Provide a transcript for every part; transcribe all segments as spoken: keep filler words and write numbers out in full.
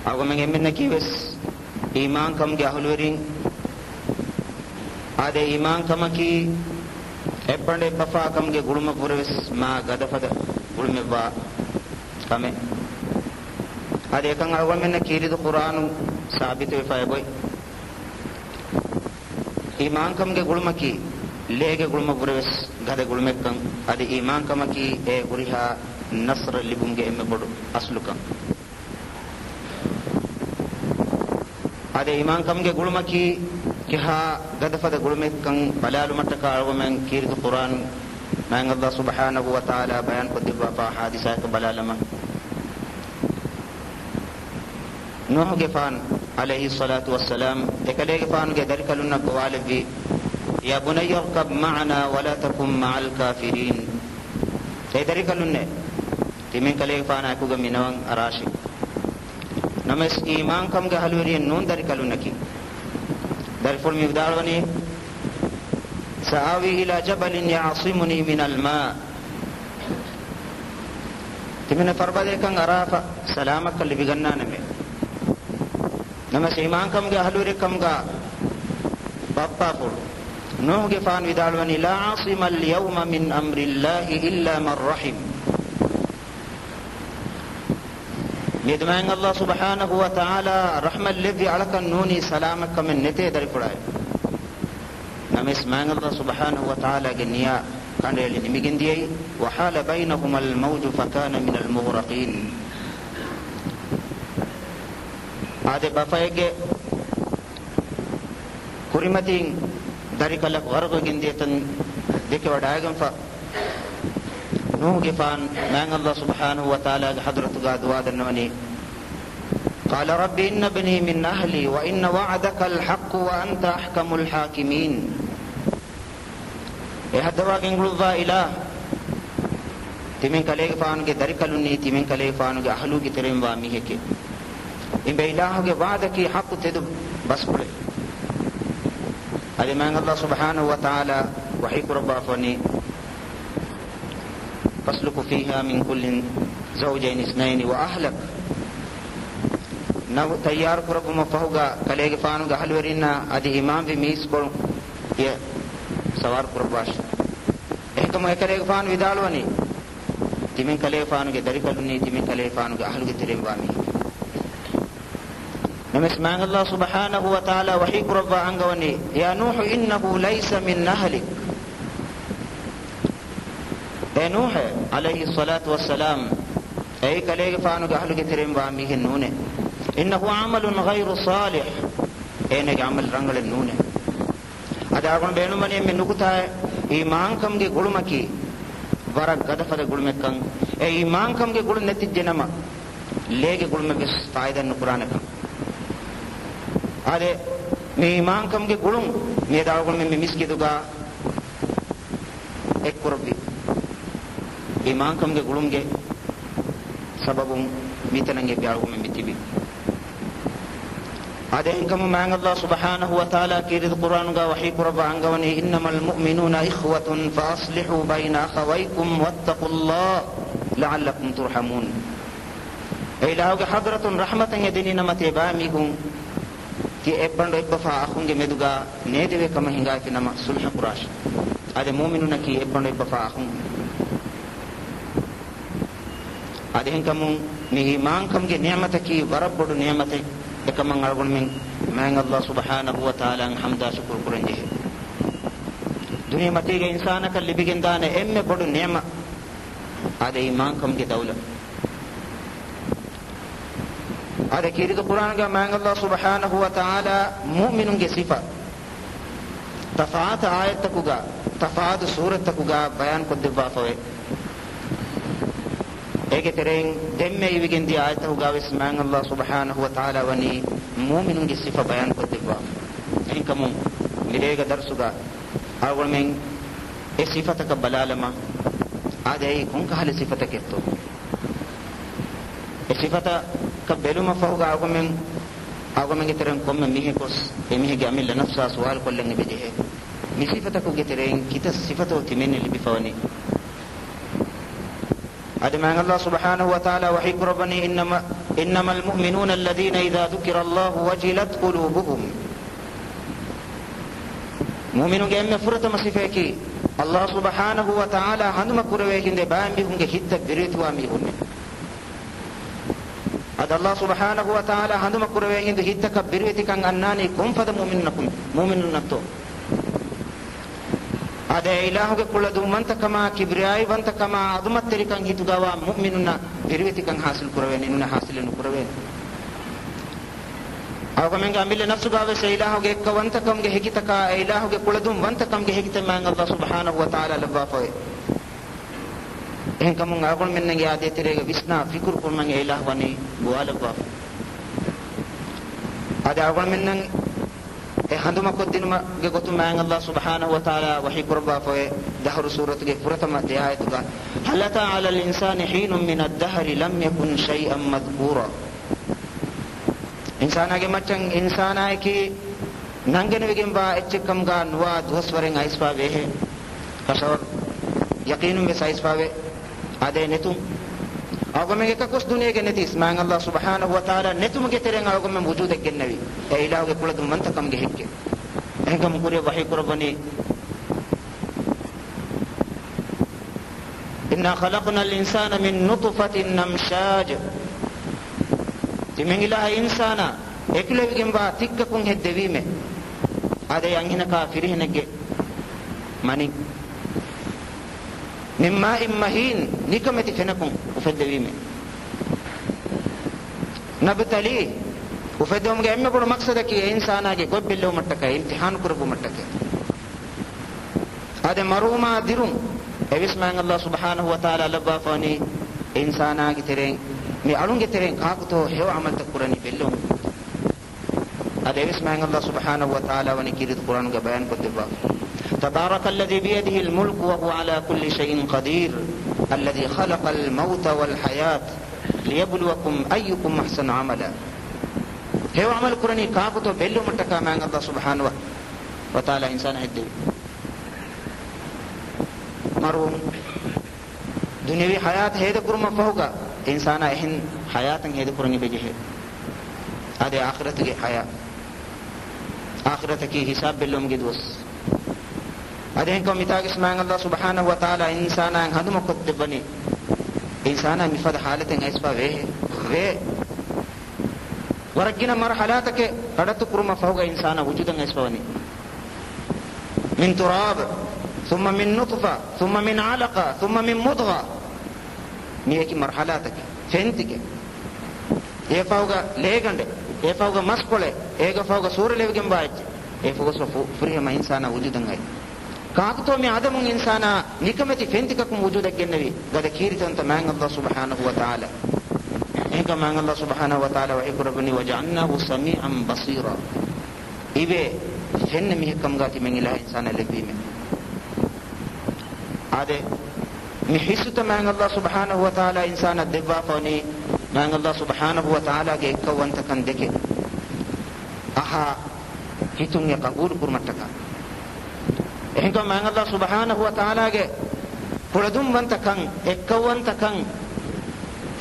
އަޅުގަމެން އެންމެންނަކީ ވެސް އީމާންކަމުގެ އަހުލުވެރިން. އާދެ، އީމާންކަމަކީ އެއްބަނޑު އެއްބަފާކަމުގެ ގުޅުމަށްވުރެވެސް މާ ގަދަފަދަ ގުޅުމެއްވާ ކަމެއް. އާދެ، އެކަން އަޅުގަނޑުމެންނަށް ކީރިތި ޤުރްއާނުން ސާބިތުވެފައި އެބޮތް. އީމާންކަމުގެ ގުޅުމަކީ ލޭގެ ގުޅުމަށްވުރެވެސް ގަދަ ގުޅުމެއްކަން. އަދި އީމާންކަމަކީ އެ ހުރިހާ ނަޞްރަށް ލިބުމުގެ އެންމެ ބޮޑު އަސްލުކަން. އާދެ، އީމާންކަމުގެ ގުޅުމަކީ ކިހާ ގަދަފަދަ ގުޅުމެއްކަން ބަލާލުމަށްޓަކާ އަޅުގަމެން ކީރިތި ޤުރްއާން މާތް ﷲ ސުބްޙާނަހޫ ވަތަޢާލާ ބަޔާންކޮށްދެއްވާފާ ޙާދިސާއަކަށް ބަލާލަމާ. ނޫޙުގެފާނު ޢަލައިހިއްޞަލާތު ވައްސަލާމް އެކަލޭގެފާނުގެ ދަރިކަލުންނަށް ގޮވާލެއްވި، يا بني اركب معنا ولا تكن مع الكافرين. އޭ ދަރިކަލުންނޭ! ތިމެން ކަލޭގެފާނާ އެކުގަ މިނަވަން އަރާށި. ނަމަވެސް އީމާންކަމުގެ އަހުލުވެރިއެއް ނޫން ދަރިކަލުންނަކީ. ދަރިފުޅު މި ވިދާޅުވަނީ، سآوي إلى جبل يعصمني من الماء. ތިމެން ފަރުބަދަޔަކަށް އަރާފަ ސަލާމަތްކަން ލިބިގަންނާނަމޭ. ނަމަވެސް އީމާންކަމުގެ އަހުލުވެރިކަމުގަ ބައްޕާފުޅު ނޫޙުގެފާނު ވިދާޅުވަނީ، لا عاصم اليوم من أمر الله إلا من رحم. މިއަދު މާތް ﷲ ސުބްޙާނަހޫ ވަތަޢާލާ ރަޙްމަތް ލެއްވި އަޅަކަށް ނޫނީ ސަލާމަތްކަމެއް ނެތޭ ދަރިފުޅާއި. ނަމަވެސް މާތް ﷲ ސުބްޙާނަހޫ ވަތަޢާލާގެ ނިޔާ ކަނޑައެޅި ނިމިގެން ދިޔައީ، وحال بينهما الموج فكان من المغرقين. އާދެ، ބަފައެއްގެ ކުރިމަތީން ދަރިކަލަކު ޣަރަޤުވެގެން ދިޔަތަން ދެކެވަޑައިގެންފަ ނޫޙުގެފާނު މާތް ﷲ ސުބްޙާނަހޫ ވަތަޢާލާގެ ޙަޟްރަތުގަ ދުޢާ ދަންނަވަނީ، قال رب إن ابني من أهلي وإن وعدك الحق وأنت أحكم الحاكمين. އެ ހައްދަވާ ގެންގުޅުއްވާ އިލާހު، ތިމެން ކަލޭގެފާނުގެ ދަރިކަލުންނީ ތިމެން ކަލޭގެފާނުގެ އަހުލުގެ ތެރެއިން ވާ މީހެކޭ. އިބަ އިލާހުގެ ވަޢުދަކީ ޙައްޤު ތެދު ބަސްފުޅެއް. އަދި މާތް ﷲ ސުބްޙާނަހޫ ވަތަޢާލާ ވަޙީ ކުރައްވާފަ ވަނީ، فاسلك فيها من كل زوجين اثنين وأهلك. ނައު ތައްޔާރު ކުރައްވުމަށް ފަހުގަ ކަލޭގެފާނުގެ އަހުލުވެރިންނާ އަދި އީމާންވި މީސްކޮޅު އެ ސަވާރު ކުރައްވާށި. އެހެންކަމުން އެކަލޭގެފާނު ވިދާޅުވަނީ، ތިމެން ކަލޭގެފާނުގެ ދަރިކަލުންނީ ތިމެން ކަލޭގެފާނުގެ އަހުލުގެ ތެރެއިން ވާ މީހެކޭ. ނަމަވެސް މާތް ﷲ ސުބްޙާނަހޫ ވަތަޢާލާ ވަޙީ ކުރައްވާ އަންގަވަނީ، يا نوح إنه ليس من أهلك. އޭ ނޫޙޭ ޢަލައިހިއްޞަލާތު ވައްސަލާމް، އެއީ ކަލޭގެފާނުގެ އަހުލުގެ ތެރެއިން ވާ މީހެއް ނޫނޭ. إنه عمل غير صالح، އޭނަގެ ޢަމަލު ރަނގަޅެއް ނޫނޭ. އަދި އަޅުގަނޑު ބޭނުންވަނީ އެންމެ ނުކުތާއެއް، އީމާންކަމުގެ ގުޅުމަކީ ވަރަށް ގަދަފަދަ ގުޅުމެއްކަން. އެ އީމާންކަމުގެ ގުޅުން ނެތިއްޖެ ނަމަ، ލޭގެ ގުޅުމެއް ވެސް ފާއިދަ ނުކުރާނެކަން. އާދެ، މި އީމާންކަމުގެ ގުޅުން މިއަދު އަޅުގަނޑުމެން މި މިސްގެދުގަ އެއްކުރައްވި އީމާންކަމުގެ ގުޅުމުގެ ސަބަބުން މިތަނަށް އެބައި އަޅުގަނޑުމެން މި ތިބީ. އާދެ، އެހެންކަމުން މާތް ﷲ ސުބްޙާނަހޫ ވަތަޢާލާ ކީރިތި ޤުރްއާނުގަ ވަޙީ ކުރައްވާ އަންގަވަނީ، إنما المؤمنون إخوة فأصلحوا بين أخويكم واتقوا الله لعلكم ترحمون. އެ އިލާހުގެ ޙަޟްރަތުން ރަޙްމަތަށް އެދެނީ ނަމަ ތިޔަބައިމީހުން ތިޔަ އެއްބަނޑު އެއްބަފާ އަޚުންގެ މެދުގަ ނޭދެވޭ ކަމަށް ހިނގާފި ނަމަ ޞުލްޙަ ކުރާށި. އާދެ، މުއުމިނުންނަކީ އެއްބަނޑު އެއްބަފާ އަޚުން. އާދެ، އެހެންކަމުން މި އީމާންކަމުގެ ނިޢުމަތަކީ ވަރަށް ބޮޑު ނިޢުމަތެއް. އެކަމަށް އަޅުގަނޑުމެން މާތް ﷲ ސުބްޙާނަހޫ ވަތަޢާލާއަށް ޙަމްދާ ޝުކުރު ކުރަން ޖެހޭ. ދުނިޔެމަތީގަ އިންސާނަކަށް ލިބިގެންދާނެ އެންމެ ބޮޑު ނިޢުމަތް އާދެ، އީމާންކަމުގެ ދައުލަތު. އާދެ، ކީރިތި ޤުރްއާނުގަ މާތް ﷲ ސުބްޙާނަހޫ ވަތަޢާލާ މުއުމިނުންގެ ސިފަ ތަފާތު އާޔަތްތަކުގަ، ތަފާތު ސޫރަތްތަކުގަ ބަޔާންކޮށްދެއްވާފަވޭ. އޭގެ ތެރެއިން ދެންމެ އިވިގެންދިޔަ އާޔަތްތަކުގަ ވެސް މާތް ﷲ ސުބްޙާނަހޫ ވަތަޢާލާ ވަނީ މުއުމިނުންގެ ސިފަ ބަޔާންކޮށްދެއްވާފަ. އެހެންކަމުން މިރޭގެ ދަރުސުގަ އަޅުގަނޑުމެން އެ ސިފަތަކަށް ބަލާލަމާ، އާދެ، އެއީ ކޮންކަހަލަ ސިފަތަކެއްތޯ؟ އެ ސިފަތަކަށް ބެލުމަށް ފަހުގަ އަޅުގަނޑުމެން، އަޅުގަނޑުމެންގެ ތެރެއިން ކޮންމެ މީހަކުވެސް އެ މީހެއްގެ އަމިއްލަ ނަފްސާ ސުވާލުކޮށްލަން އެބަ ޖެހޭ. މި ސިފަތަކުގެ ތެރެއިން ކިތައް ސިފަތޯ ތިމެންނަށް ލިބިފަވަނީ؟ އަދި މާތް ﷲ ސުބްޙާނަހޫ ވަތަޢާލާ ވަޙީ ކުރައްވަނީ، إنما، إنما المؤمنون الذين إذا ذكر الله وجلت قلوبهم. މުއުމިނުންގެ އެންމެ ފުރަތަމަ ސިފައަކީ، ﷲ ސުބްޙާނަހޫ ވަތަޢާލާ ހަނދުމަ ކުރެވޭ ހިނދު ބައިމީހުންގެ ހިތްތައް ބިރުވެތިވާ މީހުންނޭ. އަދި ﷲ ސުބްޙާނަހޫ ވަތަޢާލާ ހަނދުމަ ކުރެވޭ ހިނދު ހިތްތަކަށް ބިރުވެތިކަން އަންނާނީ ކޮންފަދަ މުއުމިނުންނަކުން، މުއުމިނުންނަށްތޯ؟ އާދެ، އެ އިލާހުގެ ކުޅަދުންވަންތަކަމާ، ކިބްރިޔާއީވަންތަކަމާ، ޢަޒުމަތްތެރިކަން ހިތުގަވާ މުއުމިނުންނަށް ބިރުވެތިކަން ޙާޞިލު ކުރެވޭނެ، ނޫނީ ޙާޞިލެއް ނުކުރެވޭނެ. އަޅުގަމެންގެ އަމިއްލަ ނަފްސުގަވެސް އެ އިލާހުގެ އެއްކައުވަންތަކަމުގެ ހެކިތަކާ، އެ އިލާހުގެ ކުޅަދުންވަންތަކަމުގެ ހެކިތައް މާތް ﷲ ސުބްޙާނަހޫ ވަތަޢާލާ ލައްވާފައެވެ. އެހެންކަމުން އަޅުގަނޑުމެންނަށް އާދެ ތެރޭގަ ވިސްނާ ފިކުރު ކުރުމަށް އެ އިލާހު ވަނީ ގޮވާލައްވާފަ. އާދެ، އަޅުގަނޑުމެންނަށް އެ ހަނދުމަކޮށްދިނުމުގެ ގޮތުން މާތް ﷲ ސުބްޙާނަހޫ ވަތަޢާލާ ވަޙީ ކުރައްވާފައެވެ. ދަހުރު ސޫރަތުގެ ފުރަތަމަ ދެ އާޔަތުގަ، هل أتى على الإنسان حين من الدهر لم يكن شيئا مذكورا. އިންސާނާގެ މައްޗަށް އިންސާނާއަކީ ނަންގެނެވިގެންވާ އެއްޗެއްކަމުގަ ނުވާ ދުވަސްވަރެއް އައިސްފަ ވޭހޭ؟ ކަށަވަރު ޔަޤީނުން ވެސް އައިސްފަވޭ. އާދެ، ނެތުން. އަޅުގަމެން އެކަކުވެސް ދުނިޔޭގަ ނެތީސް، މާތް ﷲ ސުބްޙާނަހޫ ވަތަޢާލާ ނެތުމުގެ ތެރެއިން އަޅުގަމެން ވުޖޫދެއް ގެންނެވި، އެ އިލާހުގެ ކުޅަދުންވަންތަކަމުގެ ހެއްކެއް. އެހެންކަމުން ކުރިއަށް ވަޙީ ކުރައްވަނީ، إنا خلقنا الإنسان من نطفة أمشاج. ތިމަން އިލާހަށް އިންސާނާ އެކުލެވިގެންވާ ތިއްކަކުން ހެއްދެވީމެ. އާދެ، އަންހެނަކާ ފިރިހެނެއްގެ މަނިން. من ماء مهين، ނިކަމެތި ފެނަކުން އުފެއްދެވީމެ. نبتليه، އުފެއްދެވުމުގެ އެންމެ ބޮޑު މަޤްޞަދަކީ އެ އިންސާނާގެ ގޮތް ބެއްލެވުމަށްޓަކައި، އިމްތިޙާނު ކުރެއްވުމަށްޓަކައި. އާދެ، މަރުވުމާ ދިރުން އެވެސް މާތް ﷲ ސުބްޙާނަހޫ ވަތަޢާލާ ލައްވާފަވަނީ އިންސާނާގެ ތެރެއިން، މި އަޅުންގެ ތެރެއިން ކާކުތޯ ހެޔޮ ޢަމަލުތައް ކުރަނީ ބެއްލެވުމުގެ ގޮތުން. އަދި އެވެސް މާތް ﷲ ސުބްޙާނަހޫ ވަތަޢާލާ ވަނީ ކީރިތި ޤުރްއާނުގަ ބަޔާން ކޮށްދެއްވާ، تبارك الذي بيده الملك وهو على كل شيء قدير الذي خلق الموت والحياة ليبلوكم أيكم أحسن عملا. ހެޔޮ ޢަމަލު ކުރަނީ ކާކުތޯ ބެއްލެވުމަށްޓަކާ މާތް ﷲ ސުބްޙާނަހޫ ވަތަޢާލާ އިންސާނާ ހެއްދެވި. މަރުވުން. ދުނިޔަވީ ޙަޔާތު ހޭދަކުރުމަށް ފަހުގަ އިންސާނާ އެހެން ޙަޔާތެއް ހޭދަކުރަން އެބަޖެހޭ. އާދެ، އާޚިރަތުގެ ޙަޔާތު. އާޚިރަތަކީ ހިސާބު ބެއްލެވުމުގެ ދުވަސް. އާދެ، އެހެންކަމުން މިތާގަސް މާތް ﷲ ސުބްޙާނަހޫ ވަތަޢާލާ އިންސާނާއަށް ހަނދުމަކޮށްދެއްވަނީ، އިންސާނާ މިފަދަ ޙާލަތެއް އައިސްފަ ވޭހޭ. ވޭ. ވަރަށްގިނަ މަރުޙަލާތަކެއް ނަޑައްތު ކުރުމަށް ފަހުގަ އިންސާނާ ވުޖޫދަށް އައިސްފަވަނީ. من تراب، ثم من نطفة، ثم من علقة، ثم من مضغة. މިއީކީ މަރުޙަލާތަކެއް، ފެންތިކެއް. އޭ ފަހުގަ ލޭގަނޑެއް، އޭ ފަހުގަ މަސްކޮޅެއް، އޭގަ ފަހުގަ ސޫރަ ލެވިގެންވާ އެއްޗެއް. އޭ ފަހުގަ ފު-، ފުރިހަމަ އިންސާނާ ވުޖޫދަށް އައި. ކާކުތޯ މި އަދަމުން އިންސާނާ ނިކަމެތި ފެންތިކަކުން ވުޖޫދަށް ގެންނެވި ގަދަ ކީރިތިވަންތަ މާތް ﷲ ސުބްޙާނަހޫ ވަތަޢާލާ. އެހެންކަމުން މާތް ﷲ ސުބްޙާނަހޫ ވަތަޢާލާ ވަޙީ ކުރައްވަނީ، وجعلناه سميعا بصيرا. އިވޭ ފެންނަ މީހެއްކަމުގަ ތިމަން އިލާހަށް އިންސާނާ ލެއްވީމެ. އާދެ، މި ޙިއްސުތައް މާތް ﷲ ސުބްޙާނަހޫ ވަތަޢާލާ އިންސާނަށް ދެއްވާފަވަނީ، މާތް ﷲ ސުބްޙާނަހޫ ވަތަޢާލާގެ އެއްކައުވަންތަކަން ދެކެ އަހާ ހިތުން އެ ޤަބޫލު ކުރުމަށްޓަކާ. އެހެންކަމުން މާތް ﷲ ސުބްޙާނަހޫ ވަތަޢާލާގެ ކުޅަދުންވަންތަކަން، އެއްކައުވަންތަކަން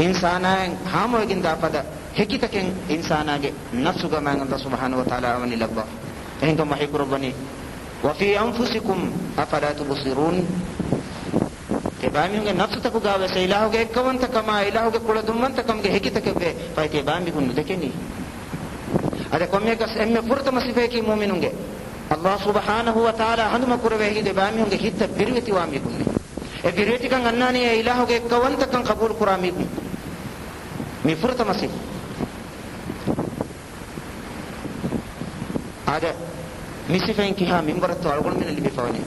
އިންސާނާއަށް ހާމަވެގެންދާ ފަދަ ހެކިތަކެއް އިންސާނާގެ ނަފްސުގަ މާތް ﷲ ސުބްޙާނަހޫ ވަތަޢާލާ ވަނީ ލައްވާފަ. އެހެންކަމުން ވަޙީ ކުރައްވަނީ، وفي أنفسكم أفلا تبصرون. ތިބާމީހުންގެ ނަފްސުތަކުގަވެސް އެ އިލާހުގެ އެއްކައުވަންތަކަމާ، އެ އިލާހުގެ ކުޅަދުންވަންތަކަމުގެ ހެކިތަކެއްވޭ. ފަހެ ތިބާމީހުން ނުދެކެނީ. އާދެ، ކޮންމެއަކަސް އެންމެ ފުރަތަމަ ސިފައަކީ މުއުމިނުންގެ، ﷲ ސުބްޙާނަހޫ ވަތަޢާލާ ހަނދުމަ ކުރެވޭ ހިނދު އެބާމީހުންގެ ހިތްތައް ބިރުވެތިވާ މީހުންނޭ. އެ ބިރުވެތިކަން އަންނާނީ އެ އިލާހުގެ އެއްކައުވަންތަކަން ޤަބޫލު ކުރާ މީހުން. މި ފުރަތަމަ ސިފަ. އާދެ، މި ސިފައިން ކިހާ މިންވަރަށްތޯ އަޅުގަނޑުމެންނަށް ލިބިފަވަނީ؟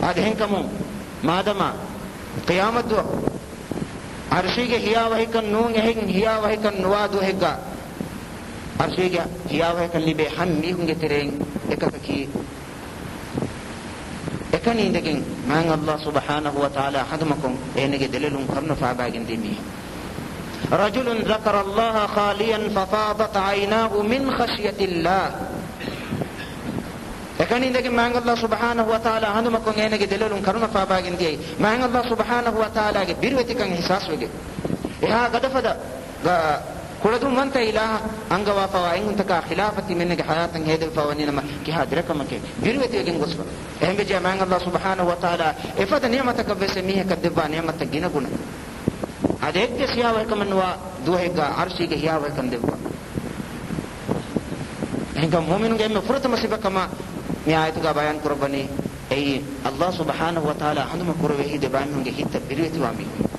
އާދެ، އެހެންކަމުން މާދަމާ ޤިޔާމަތްދުވަހު ޢަރްޝީގެ ހިޔާވަހިކަން ނޫން، އެހެން ހިޔާވަހިކަން ނުވާ ދުވަހެއްގަ، ޢަރްޝީގެ ހިޔާވަހިކަން ލިބޭ ހަމަ މީހުންގެ ތެރެއިން އެކަކަކީ، އެކަނި އިނދެގެން މާތް ﷲ ސުބްޙާނަހޫ ވަތަޢާލާ ހަނދުމަކޮށް އޭނަގެ ދެލޮލުން ކަރުނަ ފާބާގެން ދިޔަ މީހެއް. رجل ذكر الله خاليا ففاضت عيناه من خشية الله. އެކަނި އިނދެގެން މާތް ﷲ ސުބްޙާނަހޫ ވަތަޢާލާ ހަނދުމަކޮށް އޭނަގެ ދެލޮލުން ކަރުނަ ފާބާގެން ދިޔައީ، މާތް ﷲ ސުބްޙާނަހޫ ވަތަޢާލާގެ ބިރުވެތިކަން އިޙްސާސްވެގެން. އެހާ ގަދަފަދަ ގ-، ކުޅަދުންވަންތަ އިލާހަށް އަންގަވާފައިވާ އެންގުންތަކާ ޚިލާފަށް ތިމަންނަގެ ޙަޔާތަށް ހޭދަވެފައިވަނީނަމަ ކިހާ ދެރަކަމެކޭ ބިރުވެތިވެގެން ގޮސްފަ. އެހެންވެއްޖެ މާތް ﷲ ސުބްޙާނަހޫ ވަތަޢާލާ އެފަދަ ނިޢުމަތަކަށްވެސް އެމީހަކަށް ދެއްވާ ނިޢުމަތަށް ގިނަ ގުނަ. އަދި އެއްވެސް ހިޔާވަހެއްކަމެއް ނުވާ ދުވަހެއްގަ ޢަރުޝީގެ ހިޔާވަހެއްކަން ދެއްވާ. އެހެންކަމުން މުއުމިނުންގެ އެންމެ ފުރަތަމަ ސިފަކަމަށް މި އާޔަތުގަ ބަޔާން ކުރައްވަނީ، އެއީ ﷲ ސުބްޙާނަހޫ ވަތަޢާލާ ހަނދުމަ ކުރެވޭ ހިތް ދެބައިމީހުންގެ ހިތްތައް ބިރުވެތިވާ މީހުން.